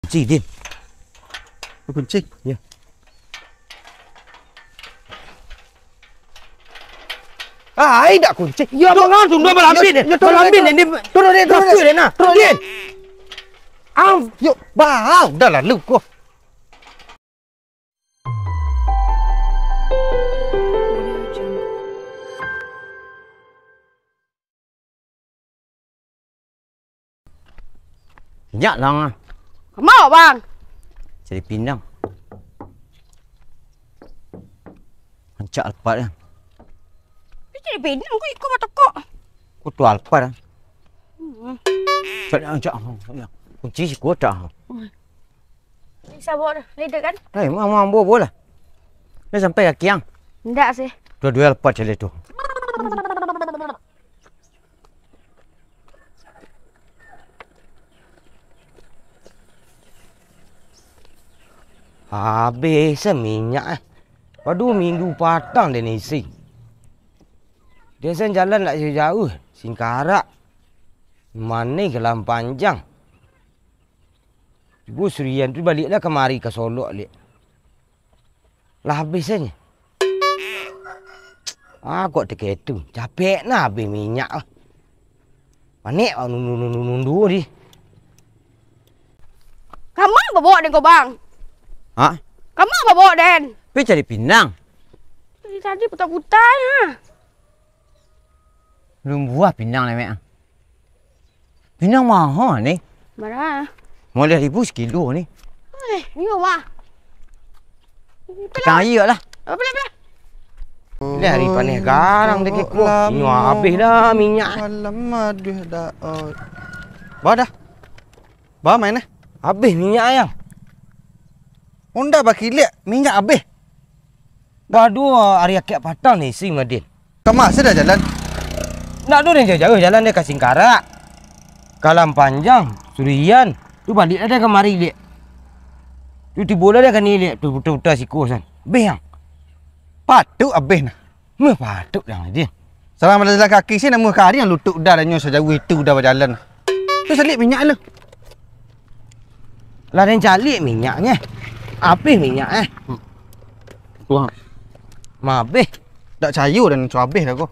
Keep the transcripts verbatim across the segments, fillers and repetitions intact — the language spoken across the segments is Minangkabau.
Kunci, Din. Kunci? Ya. Ah, ai dak kunci. Ya, mangan tu, dah malambin, ya, eh. Ya, turun, malambin, turun. Ini turun, Din, turun, Din. Turun, Din. Turun, Din. Am, yuk, bah, udah lalu ko. Minyak lang ah. Kama, Bang? Cari pinang. Rancak Alphard lah. Cari pinang, kok iko batokok? Ko tu Alphard lah. Hmm. Cari rancak. Kunci siko tak? Hmm. Bisa bawa dah, ledek kan? Eh, ma, ma, bawa, bawa lah. Dah sampai kaki ang? Ndak sih. Dua-dua lepas calik tu. Habis se minyak eh. Waduh, minggu patang den isi. Dia sen jalan ndak jauh-jauh, Singkarak. Maneh Galang Panjang. Tibo Surian tu baliak lah kamari ka Solok liak. Lah habih sajo. Ah, kok takah tu. Capek nah habih minyak lah. Panek lah nundu-nundu di. Kama babawak den ko, Bang? Ha? Kama babawak den? Pai cari pinang. Dari tadi puta-puta ha. Lumbuah pinang lemek ah. Pinang maha ni. Bara? Limo baleh ribu sakilo ni. Eh, iyo, Wah. Patang aia lah. Apo lah, apo lah? Lah, ari paneh garang dek keko. Inyo habih dah minyak. Malam aduh dah. Oh. Bah dah. Bah main eh. Habih minyak ayang. Onda bakilek, minyak habih. Waduh, ari akek patang ni isi Madin. Kama sudah jalan? Ndak ado nan jauh-jauh jalan deh, ka Singkarak, Galang Panjang, Surian, tu baliak lah deh kamari liak. Tu tibo lah deh kani liak, tu puta-puta siko san. Beh ang. Patuk abeh nah. Meh patuk dah Madin. Salah jalan kaki si namuah kari ang lutuk dah, dah nyo sajauah itu dah bajalan. Tu saliak minyak lu. Lah den caliak minyaknyo. Abih minyak eh. Tuang. Mabih. Dak cayo dan suabih dah ko.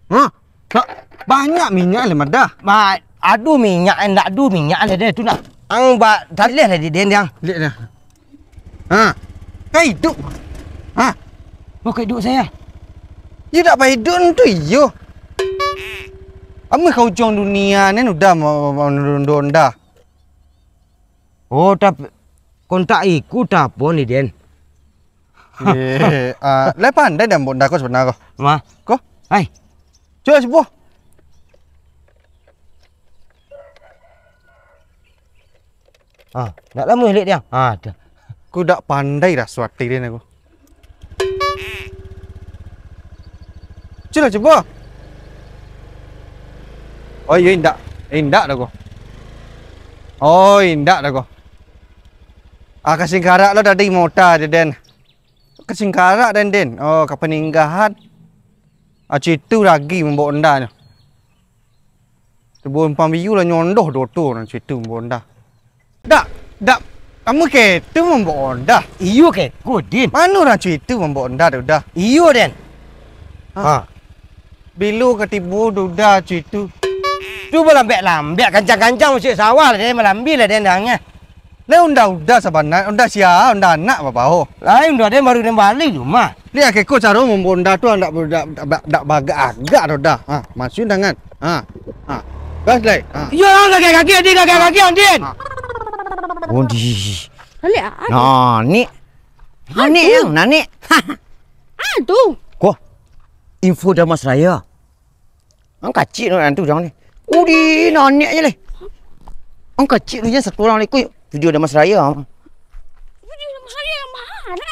Ha? Dak banyak minyak lah madah. Ba, ado minyak eh, ndak ado minyak lah deh tu nak. Ang ba talih lah di den yang. Lihat dah. Ha. Ka iduik. Ha. Mau ka iduik saya? Iyo dak paiduik tu iyo. Amuah ka ujuang dunia ni udah ma-, ma-, ma-, ma-, onda. Oh, tap-, kontak iku tapo ni, Den? Eh, ah, lai pandai dah Mbok Nda ko sabananyo ko. Ma? Ko? Hai. Cubo, cubo. Ah, nak lamo elek dia. Ah, dah. Ku dak pandai dah suati dia aku. Cubolah, cubo. Oh, iyo, indak. Indak dah ko. Oh, indak dah ko. Ah, ka Singkarak lo tadi mota je, Den. Ka Singkarak, Den, Den. Oh, ka Paninggahan. Ah, citu lagi mambao onda nyo. Cubo umpang biu lah nyondoh doto nan situ mambao onda. Dak, dak, kamu ketu mambao onda. Iyo ketu, Din. Mano urang situ mambao onda tu dah? Iyo, Den. Ha. Ha. Bilo ka tibo tu dah situ. Tu balambek-lambek, kancang-kancang masuak sawah lah, Den, malambia lah, Den, dangnyo. Lai onda-onda sabana, onda sia, onda anak babao. Lai onda den baru den bali rumah. Liek keko caro mambao onda tu, ndak, ndak, ndak, ndak bagak-agak doh dah. Ha, masuak tangan. Ha. Ha. Gas lai. Ha. Iyo, gagah kaki, Din, gagah kaki, Din. Ha. Undi. Balik, ah. Nah, ni. Nah, ni yang, nah, ni. Ah, tu. Ko. Info Damas Raya. Ang kacik tu, nanti urang ni. Udi, nanek je leh. Ang kacik tu je satu urang leh. Kuy, video Damas Raya. Video Damas Raya yang mana?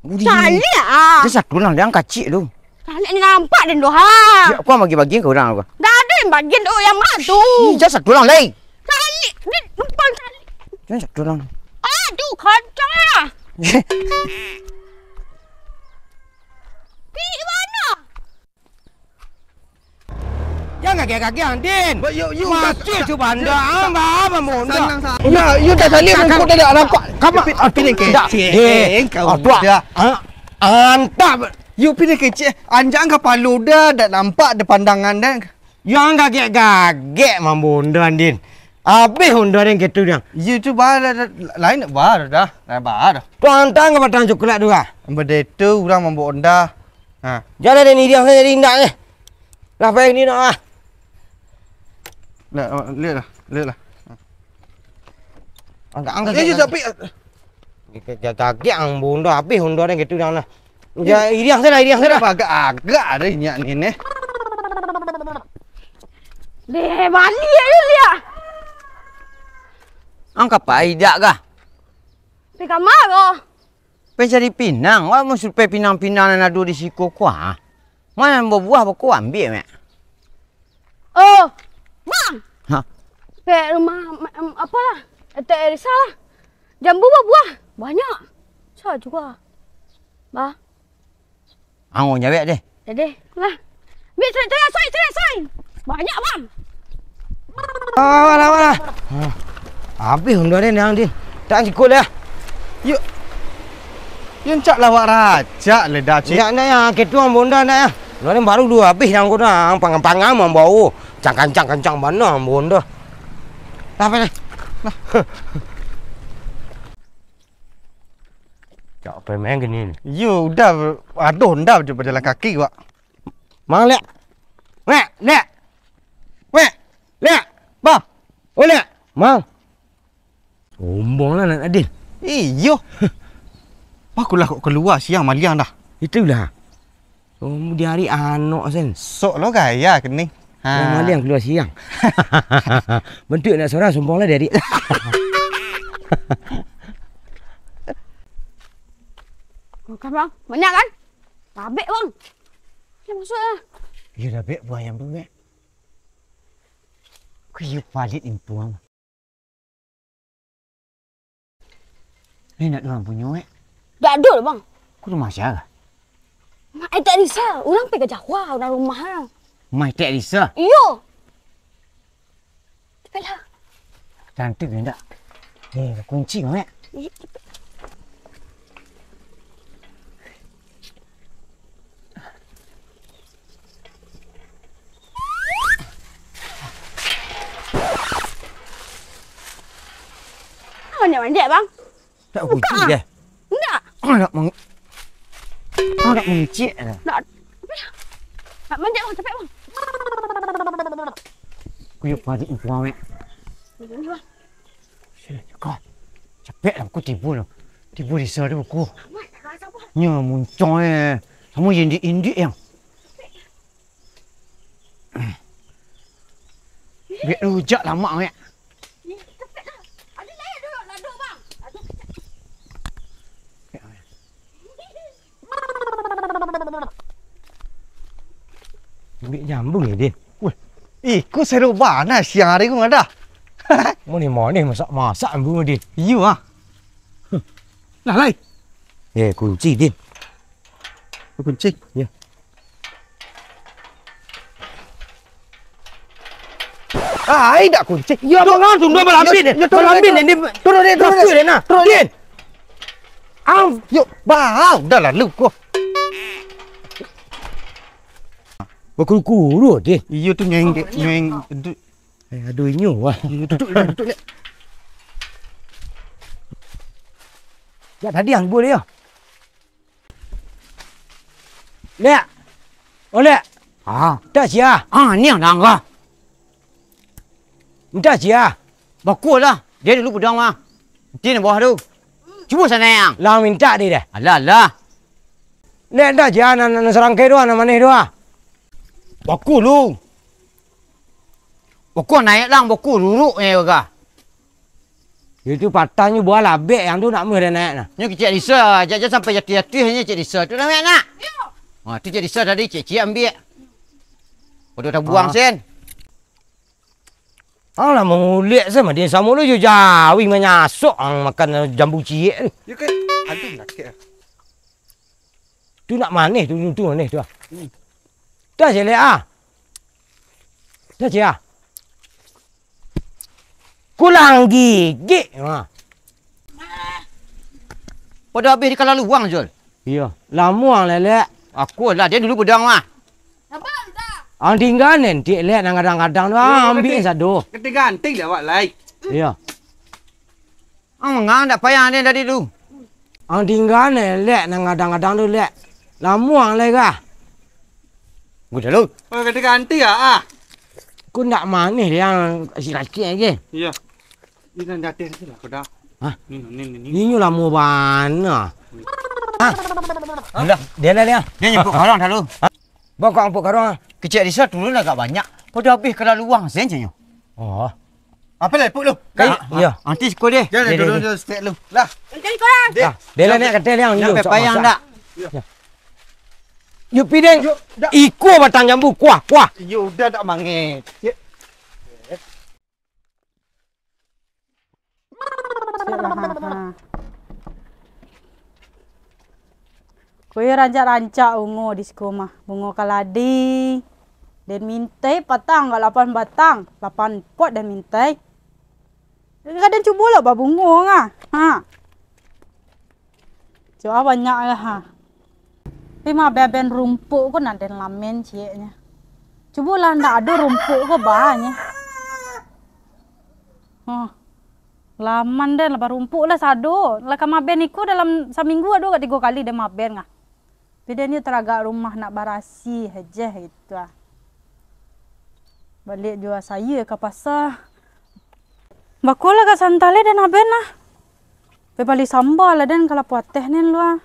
Udi. Caliak ah. Dia satu urang, dia ang kacik tu. Caliak ni nampak den doh, ha. Siap, kau bagi-bagi ke urang apa? Dah ada yang bagian tu, yang mana tu? Ih, dia satu urang leh. Caliak, ni numpang caliak. Dia satu urang. Aduh, kacau ah. Pi mana? Jangan Gagah-gagah, Din. Ba, yo, yo, Masih sa-, tu banda, sa-, ah, ba, ba, banda. Sanang, sa-, Udah, yo dah saling Sa-, mangkuk dah, dah nampak. Kamu, Tapi, ah, kini kecek, dah. Eh, eh, kau Aduh, dah. Ah, antap. Yo, pini kecek, anjang kapalo dah, dah nampak dah pandangan dah. Yang gagek-gagek mambonda, Din. Abih onda den ketu, Din. Yo, tu bah, dah, dah, lain dah bah dah, dah bah dah. Pantang ka batang coklat tu, ah. Benda tu urang mambawa onda. Ha. Jalan den iriang sajo, indak, eh. Lah, payah ni nak, ah. Lah, oh, lihat lah, lihat lah. Angkat, angkat, Eh, angkat. Tapi, Gagak ang bondo abih, bondo den gitu, jan lah. Ja, iriang sajo, iriang sajo. Agak-agak ado inyak ni, neh. Deh, baliak je, liak. Ang ka pai dak kah? Pai ka ma ko? Pai cari pinang, wak mun supai pinang-pinang nan ado di siko ko, ha. Ma nan babuah beko ambiak, Mek. Oh, Bang. Ha? Pek rumah, em, apolah, Etek Erisa lah. Jambu babuah, banyak. Sa juga. Bah. Ang nyawek deh. Deh, lah. Ambiak, cari, cari, cari, cari, cari. Banyak, Bang. Ah, alah, alah. Ah, abih unduan den, Din. Tak cukup dah. Yuk. Yo, encak lawak racak le dah, cik. Ndak, ndak, ya, ketu ang bonda, ndak, ya. Lah, ni baru duo abih yang ko dah, ang pangang-pangang mambao. Kancang-kancang bana ang bonda. Lah, pai lah. Cak, pai main kini ni. Yo, udah, aduh, udah, bajalan kaki, wak. Mang, liak. Wek, liak. Wek, liak. Bah. Oh, liak. Mang. Sombong lah anak Adil. Iyo. Pakulah kok kalua siang maliang dah. Itulah. Sombong di hari anok sen. Sok lo gaya kini. Ha. Lah maliang kalua siang. Bantuak anak surang, sombong lah di hari. Makan, Bang. Banyak kan? Rabek, Bang. Yo, masuak lah. Iyo, rabek buah ayam tu, Mek. Kuyu palit impuang. Ni nak urang punyo, eh? Dak ado lah, Bang. Ku rumah sia kah? Mak Etek Risa, urang pai ka Jawa, urang rumah urang. Rumah Etek Risa? Iyo. Capeklah. Cantik ni ndak? Eh, kunci kau, eh? Ih, capek. Manjek-manjek, Bang. Tak kunci deh. Indak. Nak meng-, nak mengicik dah. Nak, nak manjek, Bang, capek, Bang. Kuyup padik muka awak. Ini, Bang. Sini, kau. Capek lah, aku tibo lah. Tibo di sana, aku. Nyo, muncul, eh. Samo indik-indik yang. Biak rujak lamak, Mek. Ambiak jambu ni, Din. Weh, iko seru bana siang hari ko ngadah. Manih-manih masak-masak jambu, Din. Iyo, ah. Lah, lai. Eh, kunci, Din. Kunci. Ya. Ai, dak kunci. Ya, bangun, tunggu, balambin, yo, yo, turun, balambin, turun. Ini turun, turun, turun, turun, nah. Turun. Din. Am, yo, bah, udah lalu ko. Bakuru-kuru, Din. Iyo tu nyeng, nyeng, tu. Eh, aduh, inyo, wah. Iyo, duduk, duduk, duduk, liak. Ya, tadi yang boleh, ya. Lek. Oh, Lek. Ah. Mintak sia. Ah, ni ang langgar. Mintak sia. Bakulah. Dia dulu pedang mah. Nanti di bawah tu. Cubo sana yang. Lah mintak dia dah. Alah, alah. Lek mintak sia nan, nan sarangkai tu, nan manih tu ah. Baku lu. Bokong naik lang, bokong ruruk nyo ka. Itu patahnyo buah labek yang tu nak meh dah naik nah. Nyo kecek disa, jak-jak sampai jatuah-jatuah nyo kecek disa tu naik nak. Ha, tu kecek disa tadi, cek-cek ambiak. Bodoh tabuang sen. Alah, mangulik sen, Madin. Samo lu jo jawi manyasok ang makan jambu ciek tu. Yo kan, aduh, sakik ah. Tu nak manih tu, tu manih tu ah. Hmm. Dah jelek ah. Sia, sia. Kulang gigik. Ha. Pado abih di kalaluang, Jul. Iyo, lamuang lelek. Aku lah, dia dulu bedang mah. Ang tingga nanti lek, nan gadang-gadang tu, ah, ambiak sado. Kati ganti lah awak lai. Iyo. Ang mangang dak payah ni tadi tu. Ang tingga ni, lek, nan gadang-gadang tu, lek. Lamuang lai kah? Udah lu. Oh, kati ganti ya, ah. Ku ndak manih dia, kacik-kacik aja. Iya. Ini nan datang tu lah, kau dah. Hah? Ni, ni, ni, ni. Inyo lamo bana. Hah? Udah, dia lah dia. Dia nyebut orang dah lu. Bang, kau angkut karung ah. Kecek Risa turun agak banyak. Pado abih kalaluang sen, caknyo. Oh. Apa lah, Puk, lu? Kai-, ah, iyo. Nanti siko deh. Jangan deh, turun deh, deh. Dulu stek lu. Lah. Nanti siko lah. Deh. Lah, deh lah, nak kata dia, nak yo, pepayang sok masak. Dak? Yo. Yo, pideng. Yo, dak. Iko batang jambu, kuah, kuah. Yo, udah dak mangecek. Ko yo rancak-rancak bungo di siko mah. Bungo kaladi. Den mintai patang ka lapan batang, lapan pot den mintai. Kadang cubo lah babungo ngah. Ha. Cubo banyak lah, ha. Tapi maben-maben rumpuik ko nan den lamen cieknyo. Cubolah ndak ado rumpuik ko banyak. Huh. Laman den lah barumpuik lah sado. Lah ka maben iko dalam saminggu ado agak tigo kali den maben ngah. Tapi den yo taragak rumah nak barasiah aja gitu ah. Baliak jua sayur ka pasa. Bako lah ka santa lai den maben lah. Pai bali samba lah den ka lapo ateh nen lu ah.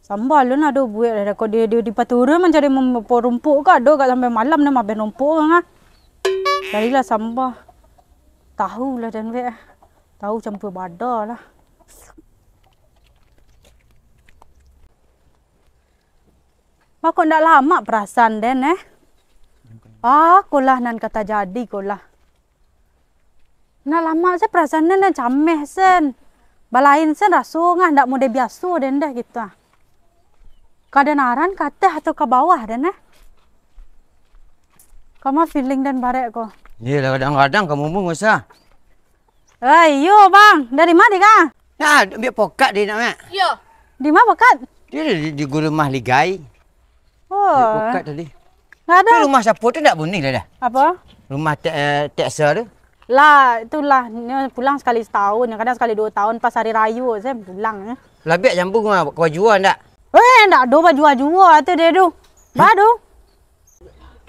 Samba alun ado buek lah, kok di, di, di paturun mancari mem-, po rumpuik ka ado, agak sampai malam den maben rumpuik ka ngah. Carilah samba. Tahu lah den buek. Tahu campur bada lah. Bako ndak lamak parasaan den, eh? Ah, ko lah nan ka tajadi ko lah. Ndak lamak se parasaan den, den cameh sen. Balain sen raso ngah, ndak model biaso den deh gitu ah. Ka den aran ka ateh atau ka bawah den, eh? Kama feeling den barek ko. Iyolah, kadang-kadang ka mumbung usah. Oi, yo, Bang. Dari ma di ka? Nah, ambiak pokat di nak, Mak. Iyo. Di ma pokat? Di, di, di guru rumah Ligai. Oh. Ambiak pokat tadi. Ndak ado. Tu rumah siapo tu ndak bunyi lah dah? Apo? Rumah Tek, eh, Tek Sa tu. Lah, itulah. Nyo pulang sakali satahun, kadang sakali duo tahun, pas hari rayo se pulang, eh. Lah, ambiak jambu mah, kau jua ndak? Eh, ndak ado bajua-jua tu dia tu. Hah? Ba tu.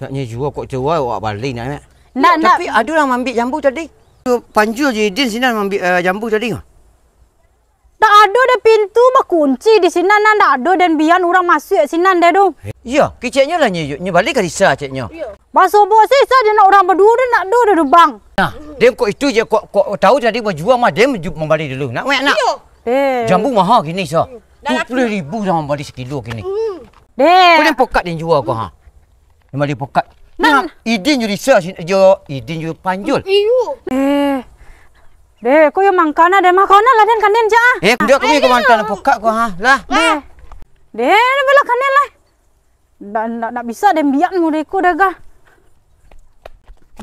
Nak nyo jua kok jua awak bali nak, Mak. Ndak, ndak. Tapi ado urang maambiak jambu tadi. Panjul jo Idin sinan maambiak, eh, jambu tadi. Ndak ado doh, pintu bakunci di sinan, ndak ado den bian urang masuak sinan deh tu. Iyo, keceknyo lah nyo, nyo bali ka Risa ceknyo. Iyo. Basobok se Risa jo nak urang baduo tu ndak ado doh, Bang. Nah, den kok itu je, kok, kok tahu tadi bajua mah den ju-, mambali dulu. Nak, Mak, nak? Iyo. Eh. Jambu maha kini, Sa. Duo puluah ribu dah mambali sakilo kini. Hmm. Deh. Kau den pokat den jua ko, ha? Mambali pokat. Nah. Nah, Idin jo Risa sin-, jo Idin jo Panjul. Iyo. Eh. Deh, ko yo mangkana deh, mangkana lah den kanden ja. Eh, ndak ko yo ka mantang pokat ko, ha. Lah. Deh. Deh, lah bala kanden lah. Ndak, ndak, ndak bisa den biak model ko deh, gah.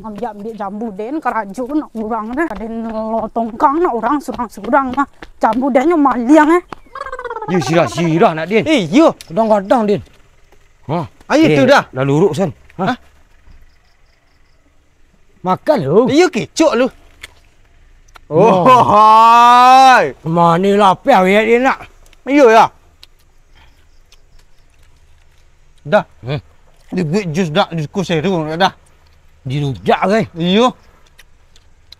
Ambiak-ambiak jambu den karajo nak urang deh. Den lo tongkang nak urang surang-surang mah. Jambu den nyo maliang, eh. Yo, sirah-sirah nak, Din. Eh, iyo. Kadang-kadang, Din. Ha. Ayo tu dah. Lah luruk sen. Ha? Hah? Makan lu. Iyo, kicok lu. Oh. Oh, hai. Mani lapeh awet dia nak. Iyo ya. Dah. Hmm. Dibuek jus dah, di kuseri dah. Dirujak, kan? Iyo.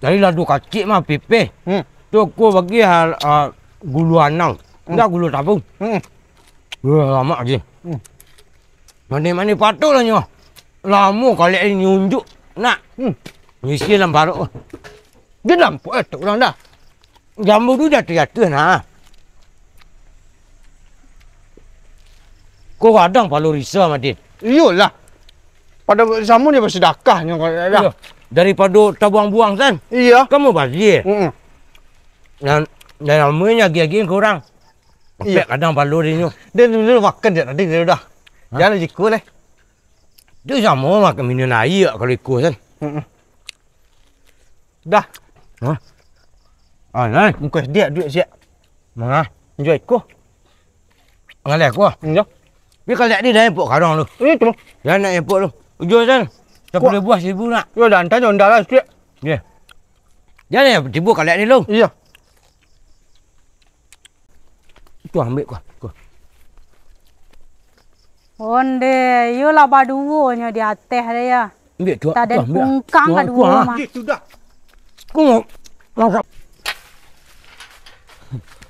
Tadi lado kacik mah pipih. Hmm. Tu ko bagi ha, ha, gulu anang. Hmm. Dah gulu tabung. Hmm. Gulu lamak je. Hmm. Mani-mani patuh lah nyo. Lamo kalek ni nyunjuk. Nak. Hmm. Isi dalam parut. Dia nampak eh, tu urang dah. Jambu tu jatuah-jatuah nah. Ko gadang palo Risa, Madin. Iyolah. Pado samo dia basadakah nyo kalau dah. Iyo. Daripado tabuang-buang kan? Iyo. Kamu bazir. Heeh. Dan, dan lamo nyo agi-agi kurang. Iyo. Pek gadang palo dia nyo. Dia dulu makan je tadi dia dah. Hah? Jangan jiko leh. Tu samo makan minum aia kalau iko kan. Dah. Hah? Ah, lai. Mungkuih diak duit siak. Manga? Jual iko. Ngalih aku ah. Iyo. Tapi kaliak ni dah empok karong tu. Itu. Jan nak empok tu. Ujung sana. Kuah. Sapuluah buah saribu nak. Yo, dah, antar je onda lah sikit. Yo. Jan nak tibo kaliak ni lu. Iyo. Tu ambiak kuah. Kuah. Onde, yo lah baduonyo di ateh deh ya. Ambiak tu, taden tu ambiak. Pungkang kuah, kaduo kuah, ah. Mah. Gitu dah. Aku mau masak.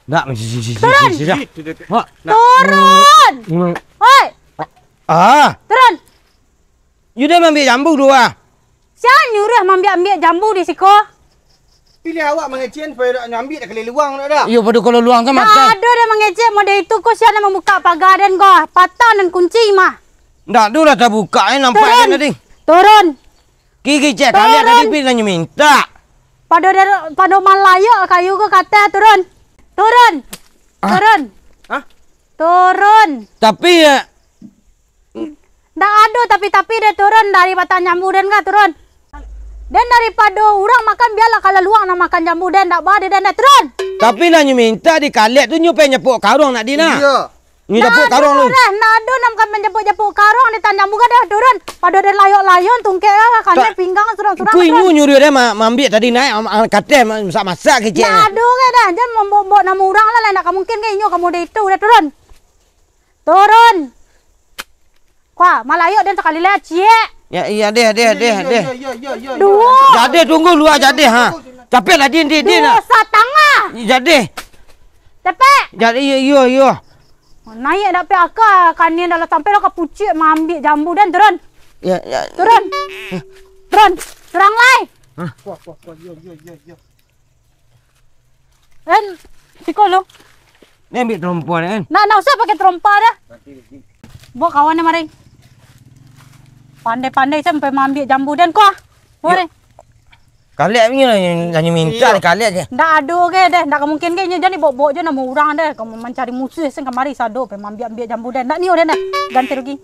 Dak, si, si, si, si, Turun. Si, si, dah. Mak, nak. Turun. Hmm. Oi. Ah. Turun. Yu dah maambiak jambu tu ah. Sia nyuruah maambiak-ambiak jambu di siko? Piliah awak mangecek, supaya dak nyambik dak kali luang dak dah. Iyo, pado kalau luang kan. Dak makan. Ado dah mangecek model itu ko, sia nan mambuka paga den ko. Patah nan kunci mah. Ndak ado lah tabuka, eh, nampak. Turun. Kan tadi. Turun. Kiki cek kaliak tadi. Turun. Pi nanyo minta. Pado dar-, pado malayok kayu ko ka ateh, turun. Turun. Ah. Turun. Hah? Turun. Tapi, eh, Ndak ado tapi-tapi deh, turun dari batang jambu den ka, turun. Den daripado urang makan, bialah kalau luang nan makan jambu den, ndak ba deh den deh, turun. Tapi lah nyo minta di kaliak tu, nyo pai nyapuk karuang nak di nah. Iyo. Nyo japuk karuang tu. Ndak ado deh, ndak ado nan makan manjapuk-japuk karuang di batang jambu ka deh, turun. Pado den layok-layok tungkek ka, kanai pinggang surang-surang. Ku inyo nyuruah deh ma-, maambiak tadi naik, am-, am-, kateh ma-, masak-masak kecek. Ndak ado ka deh, jan mambok-bok namo urang lah, lah ndak ka mungkin ka inyo ka model itu deh, turun. Turun. Kuah, malayok den sakali lai, ciek. Ya, iya deh, deh, deh, deh. Duo. Jadeh, tunggu lua jadeh, ha. Capek lah, Din, Din, Din, duo ha. Satangah. Jadeh. Capek. Jadeh, iyo, iyo, iyo. Naiak dak pe aka, kanian dah lah sampai lah ka pucuak, maambiak jambu den, turun. Ya, ya. Turun. Turun. Surang lai. Hah? Kuah, kuah, kuah, iyo, iyo, iyo, iyo. En, siko lo. Ni ambiak tarompa ni, En. Nak, nak usah pakai tarompa dah. Bawa kawan ni mari. Pandai-pandai sampai maambiak jambu den ko ah. Bawa ni. Kaliak ni lah, yang, yang minta. Iyo. Kaliak je. Ndak ado ke deh, ndak ka mungkin ke inyo jadi bawa-bawa je namo urang deh. Kamu mancari musuh sen kamari sado, pai maambiak-ambiak jambu den. Ndak nio den deh. Ganti rugi.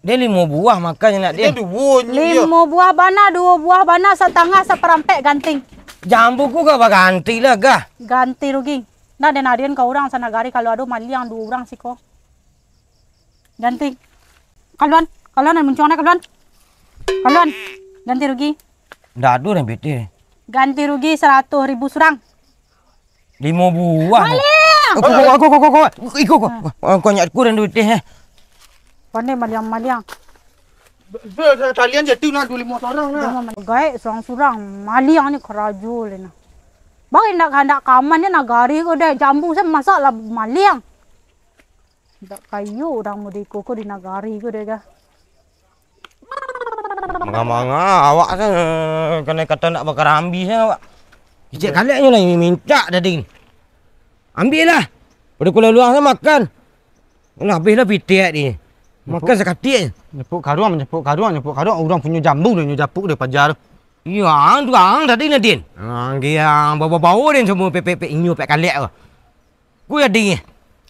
Dia limo buah makan nak dia. Dia duo nyo. Limo buah bana, duo buah bana, satangah, saparampek ganti. Jambu ko ka baganti lah, gah. Ganti rugi. Nah, den adian ka urang sanagari, kalau ado maliang duo urang siko. Ganti. Kaluan, kaluan, muncuang kaluan. Kaluan. Ganti rugi. Ndak ado nan pitih. Ganti rugi saratuih ribu surang. Limo buah. Maliang! Iko, iko, iko, iko, iko. Iko, iko. Kau nyak kurang duit deh, eh. Pandai maliang-maliang. Be-, be-, talian jatuh nak duo limo surang nak. Gaek surang-surang, maliang ni karajo le nah. Bang, indak kandak kaman ni nagari ko deh, jambu se masak lah maliang. Ndak kayo urang mudiko ko di nagari ko deh, gah. Manga-manga awak tu, kanai kato ndak bakarambih se awak. Kicik kaliaknyo lah mintak tadi. Ambiaklah. Pado kuliah luang se makan. Lah, abihlah pitih di. Makan sakatik. Nyepuk karuang, nyepuk karuang, nyepuk karuang. Urang punyo jambu nyo japuk deh paja tu. Iyo, ang tu ang tadi, Nadin. Ang giang bau-bau den samo pepek-pepek inyo pek kaliak tu. Ku jadi.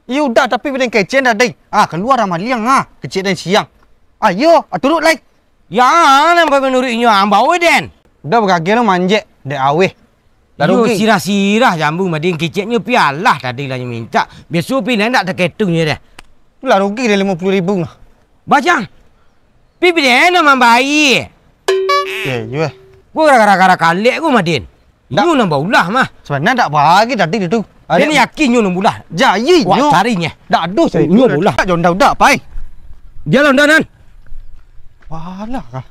Iyo udah, tapi biden kecen dah, dai. Ah, kalua lah maliang ah, kecek den siang. Ayo, ah, turut lai. Ya, nampak manuruik inyo ambau den. Udah bagageh lo manjek, dek aweh. Dah iyo, rugi. Sirah-sirah jambu madin keceknyo pialah tadi lah nyo mintak. Biaso pi ndak taketungnyo deh. Lah rugi deh limo puluah ribu mah. Bajang. Pi biden mambai. Ye, iyo eh. Ku gara-gara kaliak ku madin. Ndak. Nyo nan baulah mah. Sabananyo ndak bagi tadi tu. Ado. Den yakin nyo nan baulah? Jai nyo. Wak cari nyo. Ndak ado cari nyo baulah. Tak jonda udah pai. Dia lah udah nan. Walah kah.